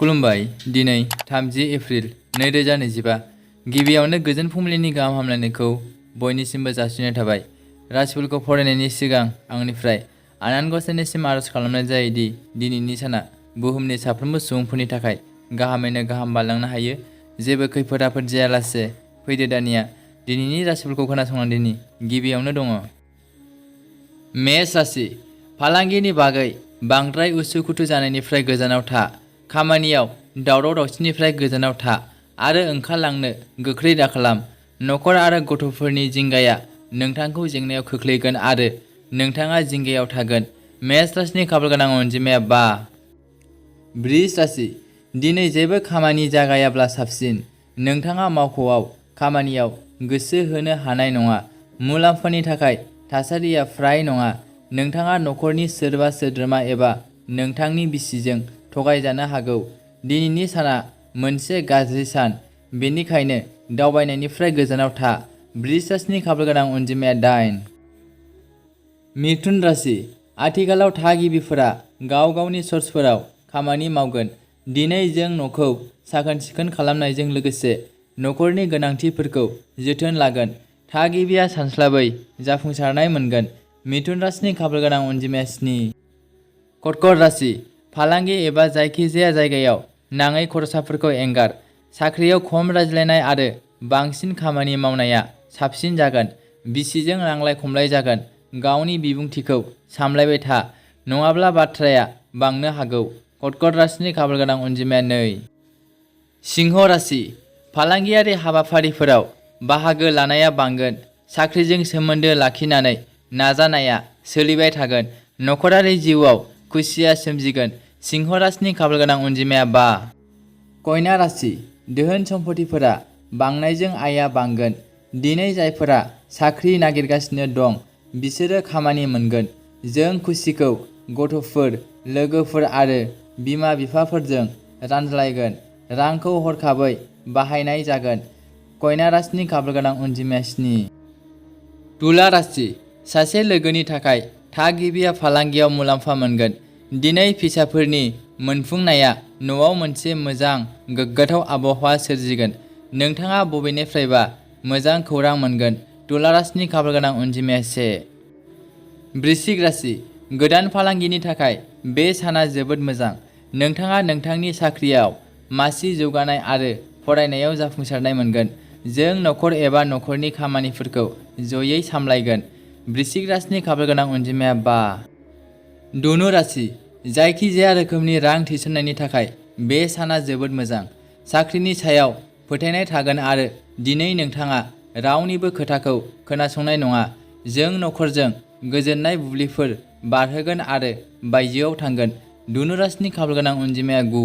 खुलुमबाय। दिनै 30 एप्रिल 2025 गिबियावनो गोजोन फुंबिलिनि गाहाम हामलायनायखौ बयनिसिमबो जासिनाय थाबाय। राशिफोरखौ फरायनायनि सिगां आंनिफ्राय आनान गसाइनिसिम आरज खालामनाय जायोदि दिनैनि साना बुहुमनि साफ्रोमबो सुबुंफोरनि थाखाय गाहामैनो गाहाम बारलांनो हायो। जेबो खैफोद आफोद जायालासे फैदो दानिया दिनैनि राशिफोरखौ खोनासंनांदिनि गिबियावनो दङ मेष राशि। फालांगिनि बागै बांद्राय उसुखुथु जानायनिफ्राय गोजानाव था। खामानियाव दावराव दावसिनिफ्राय गोजानाव था आरो ओंखारलांनो गोख्रै दाखालाम। नखर आरो गथ'फोरनि जिंगाया नोंथांखौ जेंनायाव खोख्लैगोन आरो नोंथाङा जिंगायाव थागोन। मेष राशिनि खाफालगोनां अनजिमाया 5। वृष राशि। दिनै जेबो खामानि जागायाब्ला साबसिन। नोंथाङा मावख'आव खामानियाव गोसो होनो हानाय नङा। मुलाम्फानि थाखाय थासारिया फ्राय नङा। नोंथाङा नखरनि सोरबा सोद्रोमा एबा नोंथांनि बिसिजों थगायजानो हागौ। दिनैनि साना मोनसे गाज्रि सान, बेनिखायनो दावबायनायनिफ्राय गोजानाव था। वृष राशिनि खाफालगोनां अनजिमाया 8। मिथुन राशि। आथिखालाव थागिबिफोरा गाव गावनि सर्सफोराव खामानि मावगोन। दिनै जों न'खौ साखोन सिखोन खालामनायजों लोगोसे नखरनि गोनांथिफोरखौ जोथोन लागोन। थागिबिया सानस्लाबै जाफुंसारनाय मोनगोन। मिथुन राशिनि खाफालगोनां अनजिमाया 7। कर्क राशि। फालांगि एबा जायखिजाया जायगायाव नाङै खरसाफोरखौ एंगार। साख्रियाव खम रायज्लायनाय आरो बांसिन खामानि मावनाया साबसिन जागोन। बिसिजों नांलाय खमलाय जागोन। गावनि बिबुंथिखौ सामलायबाय था, नङाब्ला बाथ्राया बांनो हागौ। कर्क राशिनि खाफालगोनां अनजिमाया 2। सिंह राशि। फालांगियारि हाबाफारिफोराव बाहागो लानाया बांगोन। साख्रिजों सोमोन्दो लाखिनानै नाजानाया सोलिबाय थागोन। नखरारि जिउआव खुसिया सोमजिगोन। सिंह राशिनि खाफालगोनां अनजिमाया 5। कन्या राशि। धोन सम्फथिफोरा बांनायजों आयआ बांगोन। दिनै जायफोरा साख्रि नागिरगासिनो दं बिसोरो खामानि मोनगोन। जों खुसिखौ गथ'फोर, लोगोफोर आरो बिमा बिफाफोरजों रानज्लायगोन। रांखौ हरखाबै बाहायनाय जागोन। कन्या राशिनि खाफालगोनां अनजिमाया 7। तुला राशि। सासे लोगोनि थाखाय थागिबिया फालांगियाव मुलाम्फा मोनगोन। दिनै फिसाफोरनि मोनफुंनाया न'आव मोनसे मोजां गोग्गाथाव आबहावा सोरजिगोन। नोंथाङा बबेनिफ्रायबा मोजां खौरां मोनगोन। तुला राशिनि खाफालगोनां अनजिमाया 1। वृश्चिक राशि। गोदान फालांगिनि थाखाय बे साना जोबोद मोजां। नोंथाङा नोंथांनि साख्रियाव मासि जौगानाय आरो फरायनायाव जाफुंसारनाय मोनगोन। जों नखर एबा नखरनि खामानिफोरखौ जयै सामलायगोन। वृश्चिक राशिनि खाफालगोनां अनजिमाया 5। धनु राशि। जायखिजाया रोखोमनि रां थिसननायनि थाखाय बे साना जोबोद मोजां। साख्रिनि सायाव फोथायनाय थागोन आरो दिनै नोंथाङा रावनिबो खोथाखौ खोनासंनाय नङा। जों नखरजों गोजोननाय बुब्लिफोर बारहोगोन आरो बायजोआव थांगोन। धनु राशिनि खाफालगोनां अनजिमाया 9।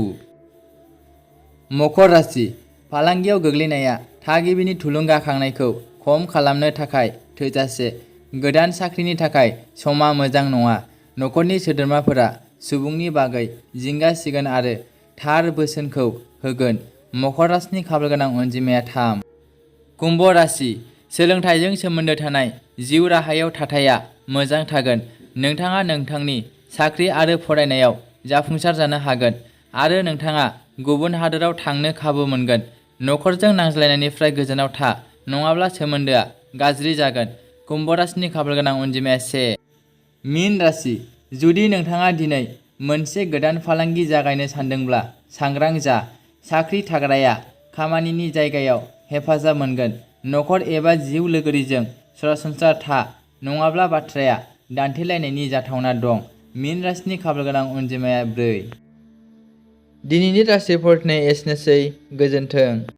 मकर राशि। फालांगियाव गोग्लैनाया थागिबिनि थुलुंगाखांनायखौ खम खालामनो थाखाय थोजासे। गोदान साख्रिनि थाखाय समा मोजां नङा। नखरनि सोद्रोमाफोरा सुबुंनि बागै जिंगासिगोन आरो थार बोसोनखौ होगोन। मकर राशिनि खाफालगोनां अनजिमाया 3। कुम्भ राशि। सोलोंथाइजों सोमोन्दो थानाय जिउ राहायाव थाथाया मोजां थागोन। नोंथाङा नोंथांनि साख्रि आरो फरायनायाव जाफुंसार जानो हागोन आरो नोंथाङा गुबुन हादोराव थांनो खाबु मोनगोन। नखरजों नांज्लायनायनिफ्राय गोजानाव था, नङाब्ला सोमोन्दोआ गाज्रि जागोन। कुम्भ राशिनि खाफालगोनां अनजिमाया 1। मीन राशि। जुदि नोंथाङा दिनै मोनसे गोदान फालांगि जागायनो सानदोंब्ला सांग्रां जा। साख्रि थाग्राया खामानिनि जायगायाव हेफाजाब मोनगोन। नखर एबा जिउ लोगोरिजों सरासनस्रा था, नङाब्ला बाथ्राया दान्थेलायनायनि जाथावना दं। मीन राशिनि खाफालगोनां अनजिमाया 4। दिनैनि राशि फरायनाया एसेनोसै। गोजोन्थों।